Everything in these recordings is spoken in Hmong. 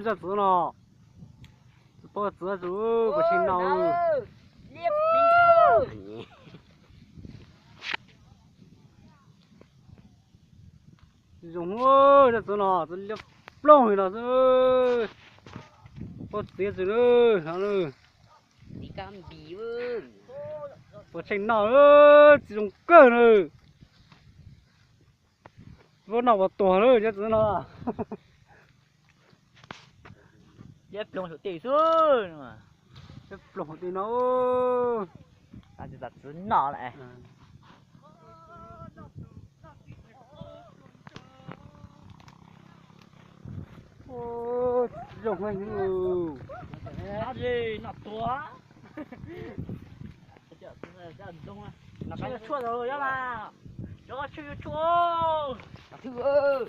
Txiv no, txiv poj txiv txiv pov tseg no. Tsis zoo, txiv no txiv liab ploog li no xwb. Poj txiv txiv no, pov tseg no, tsis zoo kawg na. Txiv poj no puas tuag lawm cov txiv no. Liab ploog saum tej xwb. Liab ploog saum tej no. Txiv no lawm. Zoo heev. Noj tuag. Tshuaj tau yog mas. Cov tshuaj yuav tshuaj.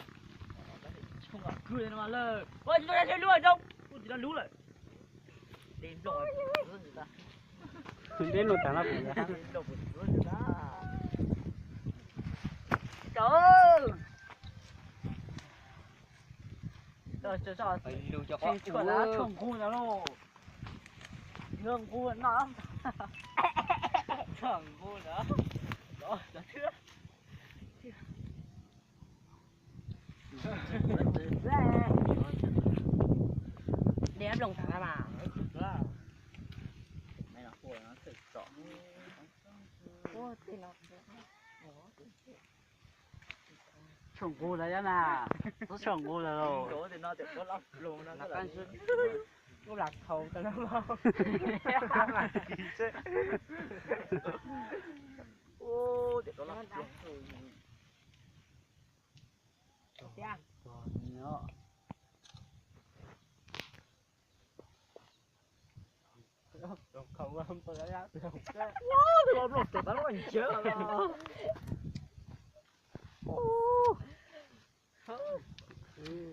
Tshuaj kom kwv li no mas lawm. Ua tsis tau dab tsi lub zoo. Ua tsis tau lub lawm. Deb nplooj tag no. Tshuaj ntag, tshuaj nqus ntag lauj. Yog nqus no. Tshuaj nqus ntag. Deb nplooj tag mas. Tshuaj nqus ntag na. Twb tshuaj nqus ntag lauj. Ub, lam thaum tau no.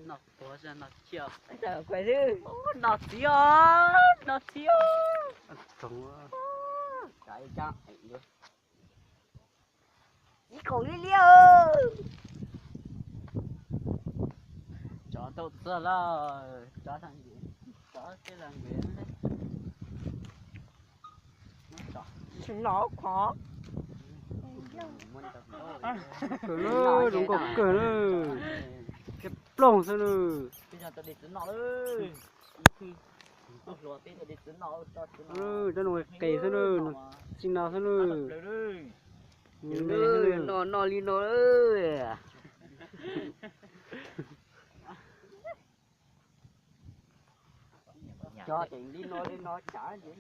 Noj tuag, noj ciaj. Noj txiv os, noj txiv os. Txiv kaum liab liab. Tsov tau txiv lawm, tsov tau nqes, tsov tau nqes. Tsis noj qhov. Zoo nkauj kawg na. Liab ploog xwb na. Cov no qis xwb na, txij no xwb na. Noj noj li no. Cov ces li no li no tsam ces